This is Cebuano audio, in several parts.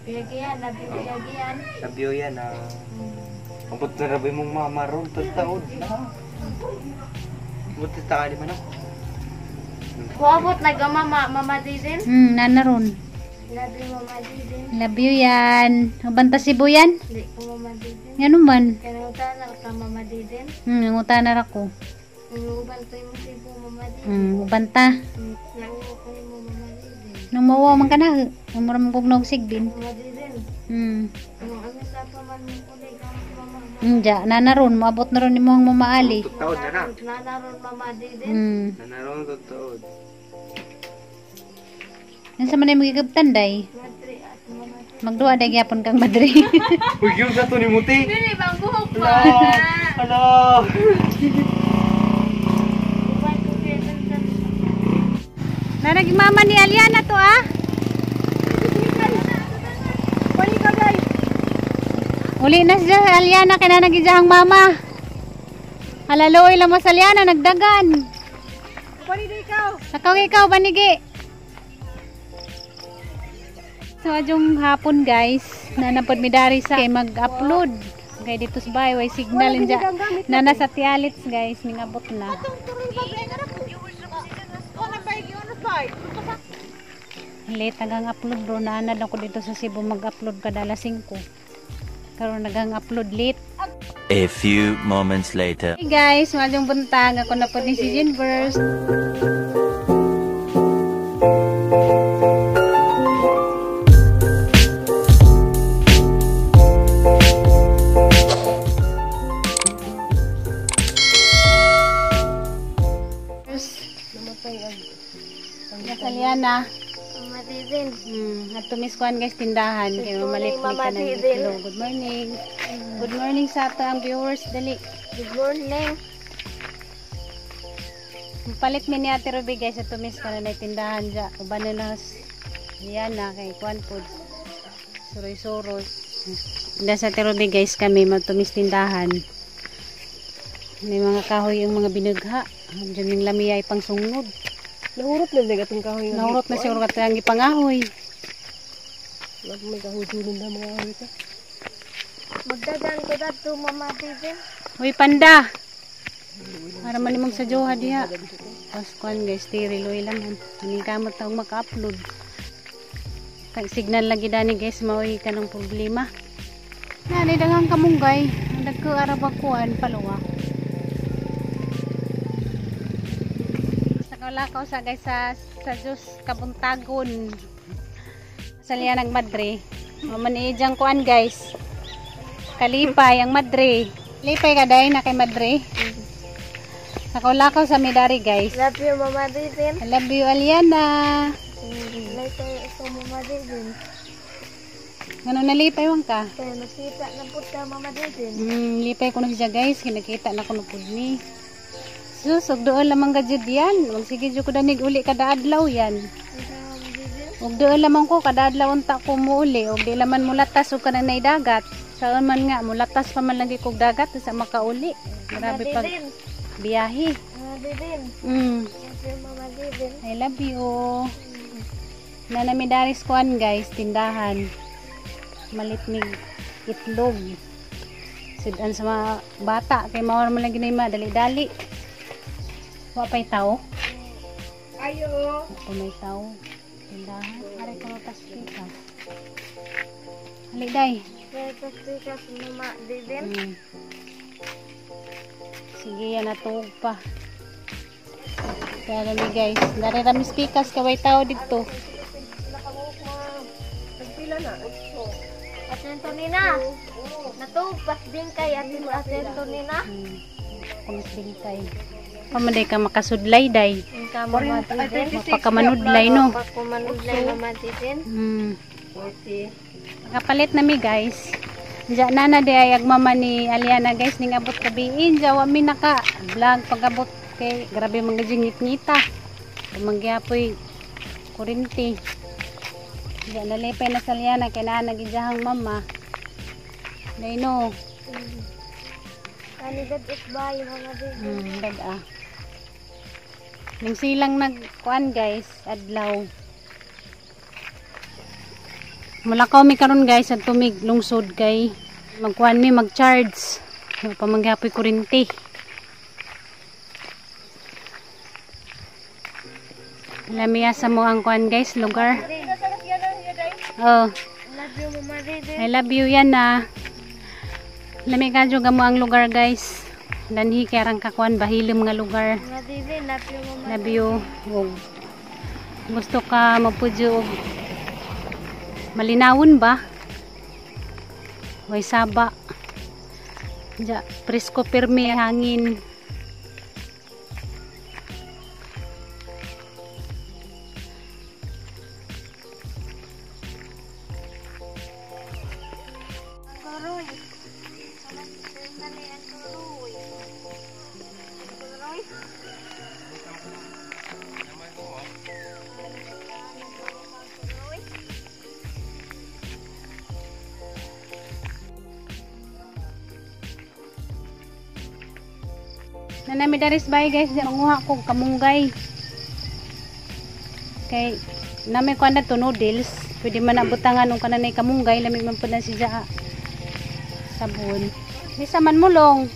Piyagian, labi piyagian. Love you yan ah. Abot na rabi mong mama ron, taod na. Buti ta ka di man ako. Kuabot nagamama Mama Didin. Nana ron. Love you, Mama Didin. Love you yan. Ubanta si Buyan. Di ko Mama Didin. Nga man. Kaya nangutana ka Mama Didin. Nanguta na ra ko. Nangubantay mo si po Mama Didin. Ubanta. Nanguha ko ni mo Mama Didin. Nung mawa man ka na. Umura mong kugnog sigbin. Mama Didin. Nung ano sa paman mo kulay ka mama. Ja, nana ron. Moabot na ron ni mong mamaali. Taod na na. Nanaron Mama Didin. Nanaroon taod. Yan sa man ay magigabtan day. Madre at Mama Didin. Magduwa day gyapon kang madre. Uy, yung sa to ni Muti. Dili bang buhok pa. Hala! Hala! Uban ko kay Tantan. Nanag mama ni Aliana to ah. Uli na siya Aliana kay nanag ijahang mama. Halaloy lang mas Aliana nagdagan. Sakaw ikaw banigi. So adjong hapon guys, nanapod mi dari sa kay mag-upload. Kay dito sa bahay way signal inja. Nana sa Tialits guys, ningabot na. Late nagang upload bro, naanad ako dito sa Cebu mag-upload kada alas 5. Karon nagang upload late. A few moments later. Hey guys, maayong buntag. Ako na po ni si Jinverse. Nasaliana. Mama Didin. At tumiskuan guys tindahan kay mamalit ni Mama ka ng Didin. itlog. Good morning. Good morning sa ato ang viewers dali. Good morning. Palit mi ni Ate Ruby guys at tumis ka na na tindahan dya. Uban na na yan na kay kuan pod. Suroy-suroy. Hindi sa Ate Ruby guys kami magtumis tindahan. May mga kahoy yung mga binugha. Diyan yung lamiyay pang sungnod. Nahurot na din atong kahoy. nga Nahurot na siguro katang gipangahoy. Wala may kahoy tulon na mga kahoy ka. Magdagan ko dadto Mama Didin. Uy, panda! Para man imong sa joha diha. Pas kuan guys, tiri loy lang. Aning kamot taong maka-upload. Kag signal lagi dani guys, maoy ka ng problema. Nanay daghang kamunggay. Ang dagko araba kuan paluwa. Sa kaulakaw sa guys sa Diyos kabuntagon. Sa liya ng madre. Mamaniijang kuan guys. Kalipay ang madre. Lipay ka dahil na kay madre. Nakaulakaw sa midari guys. Love you Mama Didin. I love you Aliana. Later ikaw Mama Didin. Ngano nalipay man ka? Kaya nakita na po ka Mama Didin. Lipay ko na siya guys. Kinakita na ko na pud ni. Sus, og doon lamang ka jud yan. Magsige jud ko danig uli kada adlaw yan. Mama Didin. Og doon lamang ko kada adlaw unta ko muuli. Og di laman mulatas og kanang nay dagat. Saan man nga mulatas pa man lagi kog dagat sa makauli. Grabe pag biyahe. Mama Didin. Love you Mama Didin. I love you. Nanamidaris kuan guys, tindahan. Malit mig itlog. Sudan sa mga bata kay mawar man lagi na yung mga dali-dali. Wa pa'y tao? Ayo. Wa pa may tao. Tindahan. Aray ko tas pikas. Hali day. Later pikas Mama Didin. Sige yan, natuog pa. Kaya nami guys, nariramis pikas kaway tao dito. Nagpila na. Atento nina. Natupas din kay atento nina. Kumis bingkay. Pamaday ka makasudlay day. Ang Mama Didin. Mapakamanudlay no. Pagkumanudlay Mama Didin. 40. Nakapalit na mi guys. Diya nana di ay agmama ni Aliana guys ning abot kabiin. Diya wa mi naka vlog pagabot kay grabe mga ngit-ngita. Tumanggiapoy kurinti. Diya nalipay na sa Aliana kay naa nagijahang mama. Dayno. Kanidad isbay Mama Didin. Dag ah. Ning silang nagkuan guys, adlaw. Mulakaw mi karon guys at tumig lungsod kay magkuan mi mag-charge. Pamangyapoy kuryente. Lamiya sa mo ang kuan guys lugar. Oh. Love you, Mama Dede. I love you yan na. Lami ka jud mo ang lugar guys. Danhi kay rang kakuan bahilom nga lugar. Mama Dede, love you, Mama. Love you. Og gusto ka mapudyo og malinawon ba? Way saba. Ja, presko pirmi hangin. Nanami daris bay guys, di manguha ko kamunggay. Kay nami ko na to noodles, pwede man nabutangan og kananay kamunggay, lami man pud na si Jaa. Sabon. Bisa man mulong.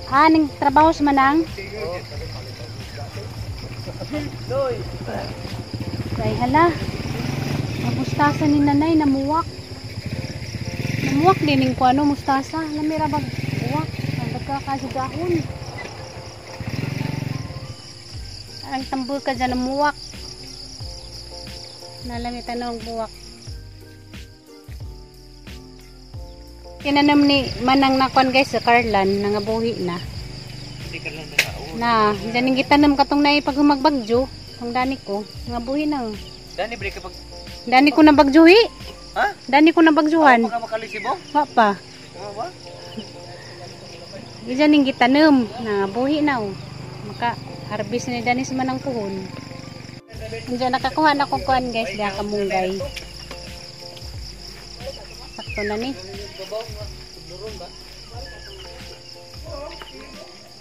Ah, ning trabaho sa manang? Ay hala. Mustasa ni nanay namuwak. Namuwak din ning kuano mustasa. Lami ra bag buwak. Nagkakasugahon. Ang tambo ka dyan namuwak. Nalami tanong buwak. Kinanam ni manang nakuan guys sa Carlan, nangabuhi na. Na, dyan yung gitanam katong naay pag humagbagyo, ang dani ko, nangabuhi na. Dani break kapag Dani ko na bagjuhi. Ha? Dani ko na bagjuhan. Ako ka makalisibo? Wa pa. Wa ba? Diyan yung gitanom, nangabuhi na oh. Maka harvest ni Danis man ang puhon. Diyan nakakuha na ko kuan guys, diha kamunggay. Sakto na ni.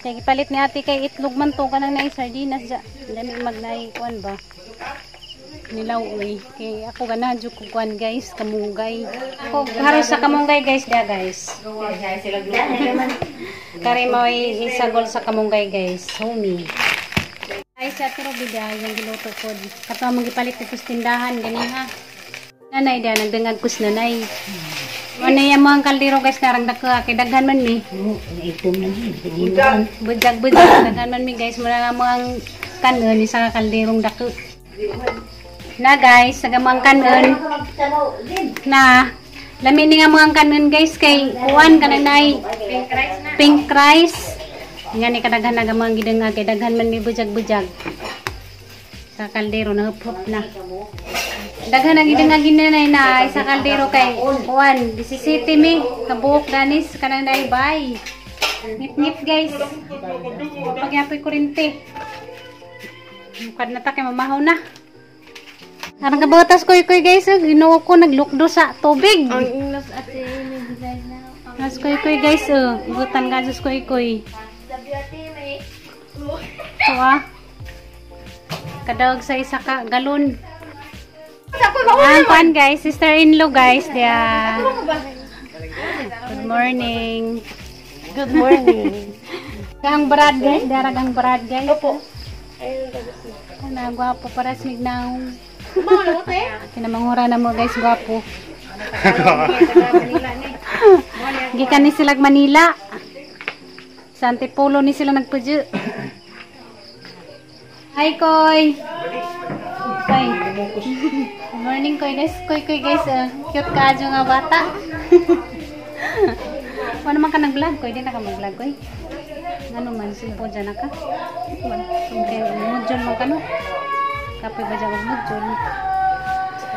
Kaya gipalit ni ate kay itlog man to kanang naay sardinas ja. Dami magnay kuan ba. Nilaw oy. Kay ako ganahan jud ko kuan guys, kamunggay. Ako haros sa kamunggay guys dia guys. Kare mo'y isagol sa kamunggay guys, homie. Ay sa Ate Ruby dia yung giluto ko. Kato mong gipalit dito sa tindahan ganiha. Nanay dia nagdangag kus nanay. Ano yan mo ang kaldero guys narang dako kay daghan man mi. Budyag budyag daghan man mi guys muna na mo ang kanon isa ka kalderong dako. Na guys, saga mo ang kanon. Na lami ni nga mo ang kanon guys kay kuan kanang nay pink rice. Nga ni kadaghan na gamang gidangag kay daghan man mi budyag-budyag. Sa kaldero na hup na. Daghan ang gidangag ginanay na sa kaldero kay kuan 17 mi kabuok danis kanang nay bay. Ngip-ngip guys. Pagyapoy kurente. Mukad na ta kay mamahaw na. Arang kabutas koy koy guys, oh, Ginoo ko naglukdo sa tubig. Ang inglos ate, may design na. Mas koy koy guys, oh, butan ka sus koy koy. Love you ate, may. Ito ah. Kadawag sa isa ka galon. Ang kuan guys, sister-in-law guys, dia. Good morning. Good morning. Ang brad guys, darag ang brad guys. Opo. Ana gwapo para sa mignaw. Kinamangura na mo guys, gwapo. Gikan ni sila Manila. Sa Antipolo ni sila nagpudyo. Hi Koy. Koy. Good morning Koy guys. Koy Koy guys, cute ka adyo nga bata. Wala man ka nag-vlog Koy, di na ka mag-vlog Koy. Ano man simpo dyan na ka? Okay, mudyon mo ka no. Kapoy ba dyan mudyon?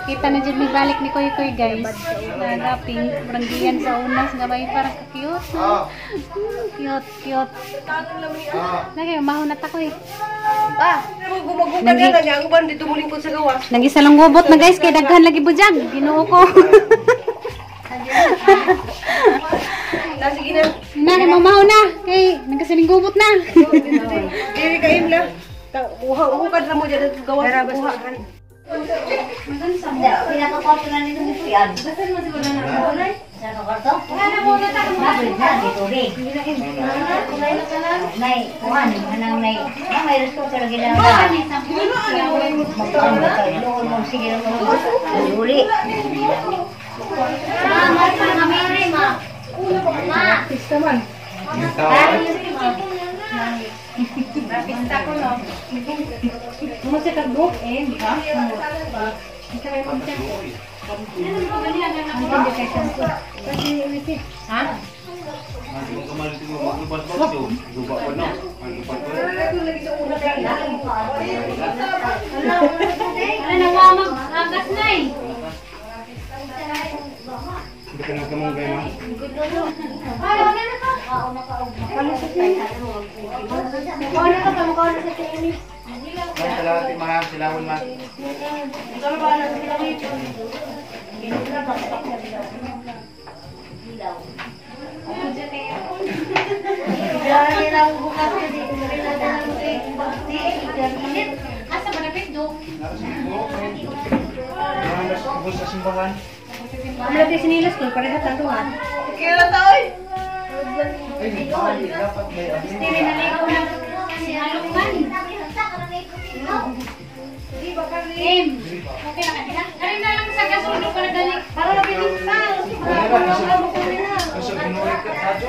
Kita na dyan may balik ni Koy Koy guys. Nagaping ranggian sa unas gabay parang ka-cute. No? Cute, cute. Nagay, mahon na ta Koy. Ah, gumagong ka na niya. Ang ban dito muling ko sa gawas. Nagisalong gubot na guys kay daghan lagi budyag. Ginoo ko. Na, sige na. Na, kay mamaho na. Kay nagkasaling gubot na. Dili ka imla. Uhukad na mo dyan at gawas. Uha. Pinakakwarto na nito ni Kuyan. Sa kwarto? Tubig. Nay, kuan, anang nay. May resto sa lagi na. Magkaon mo sige mo. Uli. Ma, ma, ma. Pista man. Pista ko no. Mo siya kag-book eh, di ba? Ha? Ano na mag-agas na eh. Asa ba napit do? Sa simbahan. Ang lagi sinilas ko pareha tanduan. Kila taoy. Ay, dapat may abin. Stevie naligo na si Alungman. Em, okay na ka. Ari na lang sa gasolino para dali. Para mabilis pa.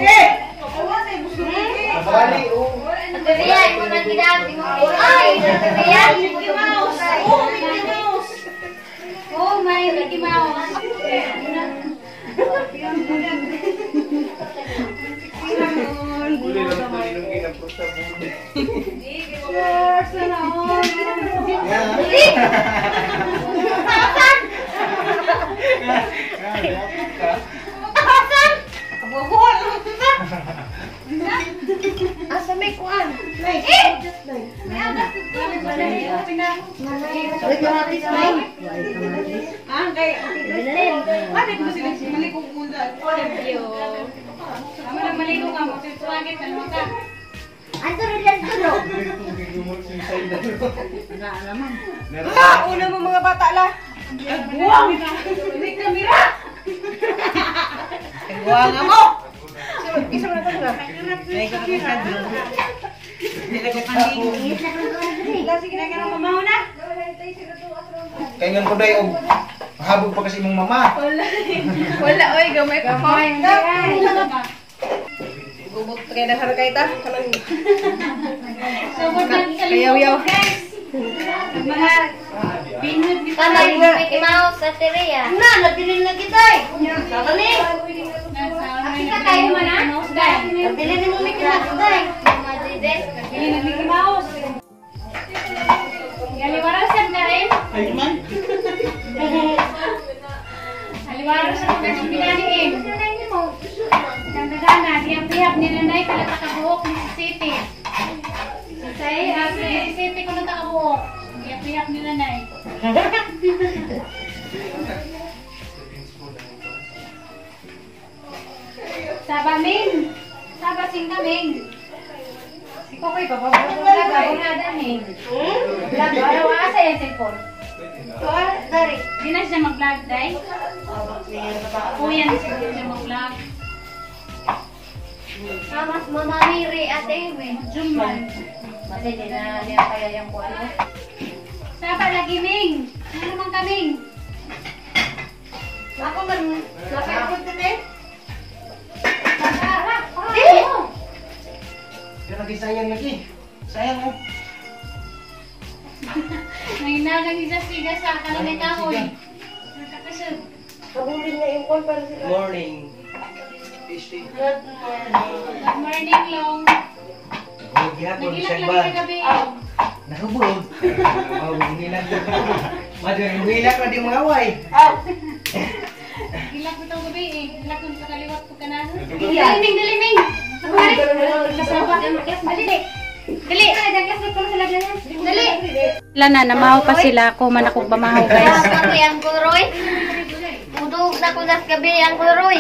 Eh! Bali, oh. Ay, Mickey Mouse. Oh, Mickey Mouse. Oh, my Mickey Mouse. Uli lang ito yung ginapos sa budi. Sure, sana all. Asa may kuan? May agas dito. May kamatis may. Ah, kay Ano ko sila malikong una. Amo na maligo ka mo. Tuwagit na mo ka. Anto rin lang tulo. Ah, una mo mga bata la. Nagbuwang. Hindi kamera. Nagbuwang mo. Isa mo na to na. Sige na ka na mamaw na. Kaya nga ko dahil, mahabog pa kasi mong mama. Wala oy, gamay pa ko. Gubot kay dahar kay ta. Kanang Sugod na sa Kayaw-yaw. guys. Mga binod ni Tama yung Mickey Mouse at Rhea. Na, nabilin na kita eh. Kami. Kita tayo man ah. Nabilin ni mo Mickey Mouse day. Bili ng Mickey Mouse. Galiwara sa na rin. Ay, man. Aliwara sa kung pinani eh. Dandagana, diyap-diyap ni nanay kala takabuok Mississippi. Say, Mississippi ko na takabuok. Diyap-diyap ni nanay. Saba Ming. Saba sing kaming. Si Kokoy pa pa. Vlog Ming. Vlog araw asa yung cellphone. Dari. Di na siya mag-vlog, day. Kuya na siguro siya mag-vlog. Tamas Mama Miri ate me. Jumman. Kasi di na niya kaya yung kuan. Saba lagi, Ming. Ano man kaming? Ako man nakaipot din eh. Yan lagi sayang lagi. Sayang oh. Nanginagang isa siga sa kanina kahoy. Nakakasod. Kabulin na yung kuan para sila. Morning. Tasty. Good morning. Good morning, Long. Gihapon Nagilak sa lang ba. kagabi. Nahubog. Oh, ngilang. Madre, ngilang na di mga away. Gilak mo tong gabi eh. Gilak mo sa kaliwat ko kanan. Dali, Ming, dali, Ming. Dali. Dali. Dali. Dali. Wala na, namahaw pa sila. Ako man ako pamahaw, guys. Kami ang kuroy. Udog na kunas gabi ang kuroy.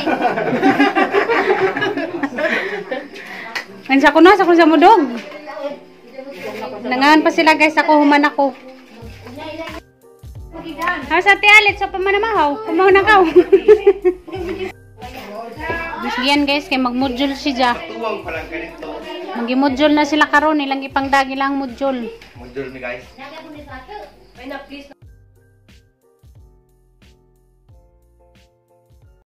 Ansa ko na, sa ko sa mudog. Nangahan pa sila, guys. Ako, human ako. Ha sa ti alit sa pamanamahaw. Kumaw na ka. Yan guys, kay magmodule si Ja. Tuwang pa lang ganito. Magimodule na sila karon, ilang ipangdagi lang module. Module ni guys. Ay na, please.